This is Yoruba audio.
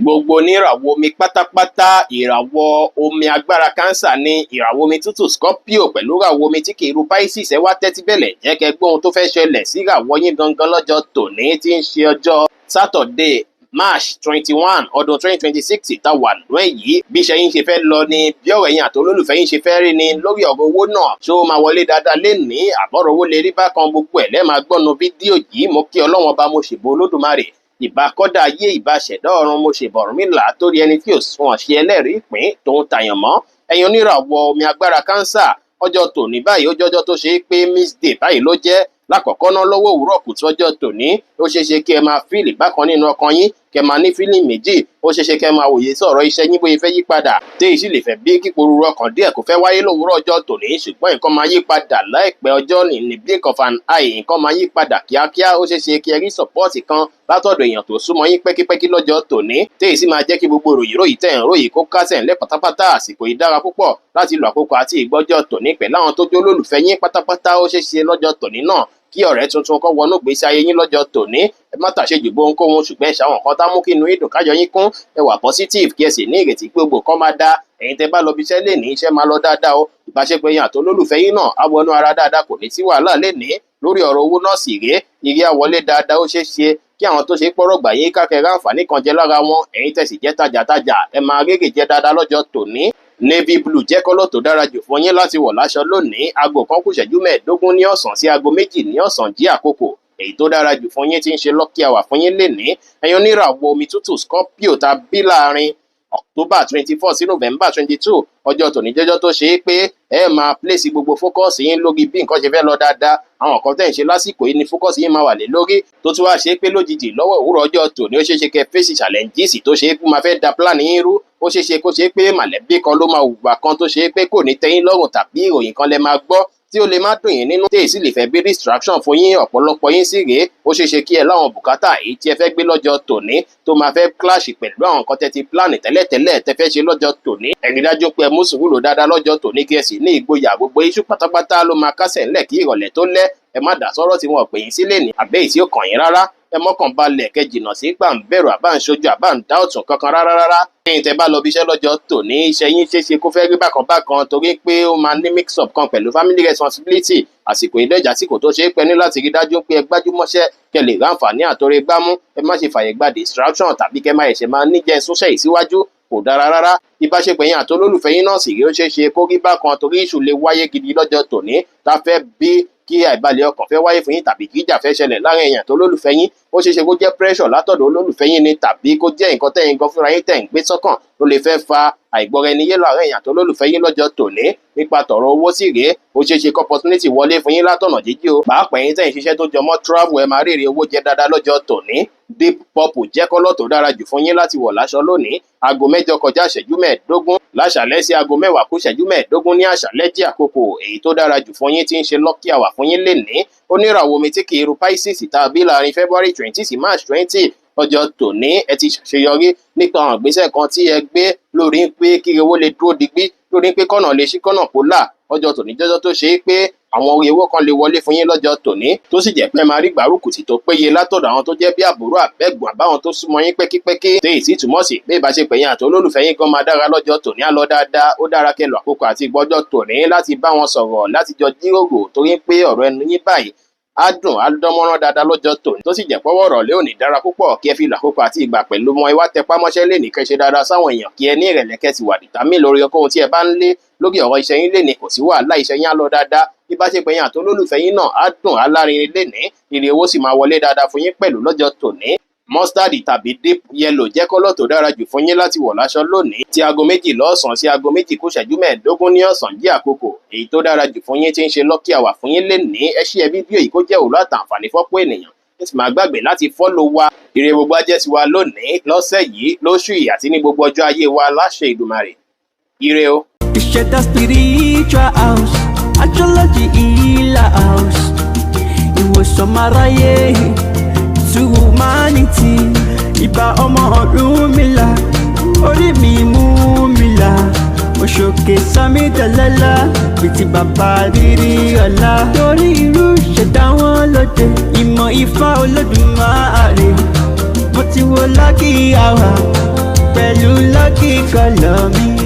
Gbogbo oníràwọ̀ omi pátápátá, ìràwọ̀ omi agbára Cancer ní ìràwọ̀ omi tútù Scorpio pẹ̀lú ìràwọ̀ omi tí kìí ru Pisces. Ẹ wá tẹ́tí bẹ̀lẹ̀ jẹ́ kẹ́ gbọ́ ohun tó fẹ́ ṣẹlẹ̀ sí ìràwọ̀ yín gangan lọ́jọ́ tòní tí ń ṣe ọjọ́ Saturday, March 21, ọdún 2026 tá wà nú ẹ̀ yìí. Bí iṣẹ́ yín ṣe fẹ́ lọ ni, bí ọ̀rọ̀ ẹ̀yin àti olólùfẹ́ yín ṣe fẹ́ rí ni, lórí ọ̀rọ̀ owó náà, ṣó máa wọlé dáadáa lénìí, àbọ̀rọ̀ owó lè rí bákan, gbogbo ẹ̀ lẹ́ẹ̀ máa gbọ́nu fídíò yìí. Mo kí Ọlọ́wọ́n Ọba, mo ṣèbò Olódùmarè, ìbà kọ́dà ayé, ìbà ṣẹ̀dá ọ̀run, mo ṣèbọ̀ Ọ̀rúnmìlà torí ẹni tí ò sunwọ̀n ṣe ẹlẹ́rìí ìpín tòun tàyàn mọ́. Ẹ̀yin oníràwọ̀ omi agbára Cancer, ọjọ́ tòní báyìí, ó jọjọ́ tó ṣe é pé miss day báyìí ló jẹ́. Lákọ̀ọ́kọ́ ná, lọ́wọ́ òwúrọ̀ kùtù ọjọ́ tòní, ó ṣeé ṣe kí ẹ máa feel bákan nínú ọkàn yín, kẹ máa ní feeling méjì. Ó ṣeé ṣe kẹ máa wòye sọ̀rọ̀ iṣẹ́ yín bóyá fẹ́ yí padà, téyì sì lè fẹ́ bí kíkoruru ọkàn díẹ̀ kò fẹ́ wáyé lówùúrọ̀ ọjọ́ tòní. Ṣùgbọ́n nǹkan máa yí padà láìpẹ́ ọjọ́ ní blink of an eye, nǹkan máa yí padà kíákíá. Ó ṣeé ṣe kí ẹ rí support kan látọ̀dọ̀ èèyàn tó súnmọ́ yín pẹ́kípẹ́kí lọ́jọ́ tòní, téyì sì máa jẹ́ kí gbogbo ròyìn ròyìn tẹ̀ ń ròyìn kó kásẹ̀ ńlẹ̀ pátápátá. Àsìkò yìí dára púpọ̀ láti lo àkókò àti ìgbọ́jọ́ tòní pẹ̀lú àwọn tó jó lólùfẹ́ yín pátápátá. Ó ṣeé ṣe lọ́jọ́ tòní náà kí ọ̀rẹ́ tuntun kó wọnú ìgbésí ayé yín lọ́jọ́ tòní. Ẹ má tàṣejù bó ohunkóhun, ṣùgbọ́n ẹ ṣàwọn nǹkan tá mú kí inú yín dùn, káyọ̀ yín kún. Ẹ wà positive, kí ẹ sì ní ìrètí pé gbogbo nǹkan máa dáa. Ẹ̀yin tẹ́ bá lọ bí iṣẹ́ lénìí, iṣẹ́ máa lọ dáadáa o. Ìbáṣepọ̀ yín àti olólùfẹ́ yín náà á wọnú ara dáadáa, kò ní sí wàhálà lénìí. Lórí ọ̀rọ̀ owó náà sì rèé, ire á wọlé dáadáa. Ó ṣeé ṣe kí àwọn tó ṣe pọ́rọ̀ gbà yín kákẹ́rẹ́ àǹfààní kan jẹ lára wọn. Ẹ̀yin tẹ́ sì jẹ́ tajàtajà, ẹ máa rérè jẹ dáadáa lọ́jọ́ tòní. Navy blue jẹ́ colour tó dára jù fún yín láti wọ̀ láṣọ lónìí. Aago 1:15 ní ọ̀sán sí aago 2 ní ọ̀sán jí àkókò èyí tó dára jù fún yín tí ń ṣe lucky hour fún yín lénìí. Ẹ̀yin oníràwọ̀ omi tútù Scorpio ta bí láàrin October 24 sí November 22, ọjọ́ tòní jẹ́jọ́ tó ṣe é pé ẹ máa place gbogbo focus yín lórí bí nǹkan ṣe fẹ́ lọ dáadáa. Àwọn nǹkan tẹ́ ń ṣe lásìkò yìí ni focus yín máa wà lé lórí, tó tún wá ṣe é pé lójijì lọ́wọ́ òwúrọ̀ ọjọ́ tòní, ó ṣeé ṣe kẹ́ face challenges tó ṣe é pé máa fẹ́ da plan yín rú. Ó ṣeé ṣe kó ṣe é pé màlẹ́bí kan ló máa hùwà kan tó ṣe é pé kò ní tẹ́yín lọ́rùn, tàbí ìròyìn kan lẹ máa gbọ́ tí ó lè má dùn yín nínú, tí èyí sì lè fẹ́ bí distraction fún yín. Ọ̀pọ̀lọpọ̀ yín sì rèé, ó ṣeé ṣe kí ẹ láwọn bùkátà èyí tí ẹ fẹ́ gbé lọ́jọ́ tòní tó máa fẹ́ clash pẹ̀lú àwọn nǹkan tẹ́ ti plan tẹ́lẹ̀tẹ́lẹ̀ tẹ́ fẹ́ ṣe lọ́jọ́ tòní. Ẹ rí dájú pé ẹ mú sùúrù lò dáadáa lọ́jọ́ tòní, kí ẹ sì ní ìgboyà. Gbogbo iṣu pátápátá ló máa kásẹ̀ ńlẹ̀ kí ìrọ̀lẹ́ tó lẹ́. Ẹ má dá sọ́rọ̀ tí wọn pè yín sílẹ̀ ní àbẹ́ èyí tí ó kàn yín rárá. Ẹ mọ́kàn balẹ̀, kẹ́ jìnnà sí gbàǹbẹ̀rù, àbá ń ṣojú, àbá ń dá ọ̀tún kankan rárá rárá. Lẹ́yìn tẹ́ bá lọ bí iṣẹ́ lọ́jọ́ tòní, iṣẹ́ yín ṣeéṣe kó fẹ́ rí bákan bákan, torí pé ó máa ní mix up kan pẹ̀lú family responsibility. Àsìkò ìdẹ́jà, àsìkò tó ṣe é pẹ́ ní láti rí dájú pé ẹ gbájúmọ́ṣẹ́ kẹ́ lè ráǹfààní àtòrí gbámú. Ẹ má ṣe fàyè gba distraction tàbí kẹ́ má ẹ̀ṣẹ̀ máa níjẹ́ súnṣẹ́ ìsíwájú, kò dára rárá. Ìbáṣepọ̀ yín àti olólùfẹ́ yín náà sì rí, ó ṣeé ṣe kó rí bákan, torí ìṣù lè wáyé gidi lọ́jọ́ tòní tá fẹ́ bí kí àìbalẹ̀ ọkàn fẹ́ wáyé fún yín, tàbí kí ìjà fẹ́ ṣẹlẹ̀ láàrin èèyàn tó lólùfẹ́ yín. Ó ṣeé ṣe kó jẹ́ pressure látọ̀dọ̀ olólùfẹ́ yín ni, tàbí kó jẹ́ nǹkan tẹ́yin gan fúnra yín tẹ̀ ń gbé sọ́kàn ló lè fẹ́ fa àìgbọ́ra-ẹni-yé láàrin èèyàn tó lólùfẹ́ yín lọ́jọ́ tòní. Nípa tọ̀rọ̀ owó sì rèé, ó ṣeé ṣe kí opportunity wọlé fún yín látọ̀nà jíjìn o. Pàápàá ẹ̀yin tẹ́ ń ṣiṣẹ́ tó jọmọ́ travel, ẹ máa rèrè owó jẹ dáadáa lọ́jọ́ tòní. Deep purple jẹ́ colour tó dára jù fún yín láti wọ̀ láṣọ lónìí. Aago 7:45 láṣàlẹ́ sí aago 9:45 ní àṣálẹ́ jẹ́ àkókò èyí tó dára jù fún yín tí ń ṣe lucky hour fún yín lénìí. Oníràwọ̀ omi tí kìí ru Pisces tàbí láàrin February 20 sí March 20, ọjọ́ tòní, ẹ ti ṣàṣeyọrí nípa àwọn ìgbésẹ̀ kan tí ẹ gbé lórí pé kí owó lè dúró digbí, lórí pé kọ́nà lè ṣí, kọ́nà kó là. Ọjọ́ tòní jọ́jọ́ tó ṣe é pé àwọn orí owó kan lè wọlé fún yín lọ́jọ́ tòní, tó sì jẹ́ pé máa rí gbárùkù tì tó péye látọ̀dọ̀ àwọn tó jẹ́ bí àbúrò, àbẹ̀gbọ́n, àbáwọn tó súnmọ́ yín pẹ́kípẹ́kí, téyì sì túmọ̀ sí pé ìbáṣepọ̀ yín àti olólùfẹ́ yín gan máa dára lọ́jọ́ tòní, á lọ dáadáa. Ó dára kẹ́ lò àkókò àti ìgbọ́jọ́ tòní láti bá wọn sọ̀rọ̀, láti jọ jíròrò, torí pé ọ̀rọ̀ ẹnu yín báyìí á dùn, á dánmọ́rán dáadáa lọ́jọ́ tòní, tó sì jẹ́ pọ́wọ́ ọ̀rọ̀ lé òní dára púpọ̀ kí ẹ fi lò àkókò àti ìgbà pẹ̀lú wọn. Ẹ wá tẹpá mọ́ṣẹ́ lénìí, kẹ́ ṣe dáadáa sáwọn èèyàn, kí ẹ ní ìrẹ̀lẹ̀, kẹ́ sì wà determined lórí ohunkóhun tí ẹ bá ń lé. Lórí ọ̀rọ̀ iṣẹ́ yín lénìí, kò sí wàhálà, iṣẹ́ yín á lọ dáadáa. Ìbáṣepọ̀ yín àti olólùfẹ́ yín náà á dùn, á lárinrin lénìí. Ire owó sì máa wọlé dáadáa fún yín pẹ̀lú lọ́jọ́ tòní. Mustard tàbí deep yellow jẹ́ colour tó dára jù fún yín láti wọ̀ láṣọ lónìí. Tí aago 2 lọ́sàn-án sí aago 2:15 ní ọ̀sán jẹ́ àkókò èyí tó dára jù fún yín tí ń ṣe lucky hour fún yín lénìí. Ẹ share fídíò yìí kó jẹ́ òwúrọ̀ àtàǹfààní fọ́pọ̀ ènìyàn. Ẹ sì máa gbàgbé láti follow wa. Ire gbogbo á jẹ́ tiwa lónìí, lọ́sẹ̀ yìí, lóṣù yìí àti ní gbogbo ọjọ́ ayé wa láṣẹ Ìdùmarè. Ire o. Ìṣẹ̀dá spiritual house, astrology healer house, ìwòsàn máráyé to humanity. Ìbà ọmọ Ọ̀rúnmìlà, orí mi mú mi là, òṣòkè sami dàlálà bíi ti bàbá rírí ọ̀la. Torí irú ìṣẹ̀dá wọn lóde, ìmọ̀ Ifá Olódùmarè, mo ti wo lucky hour. Pẹ̀lú lucky colour mi.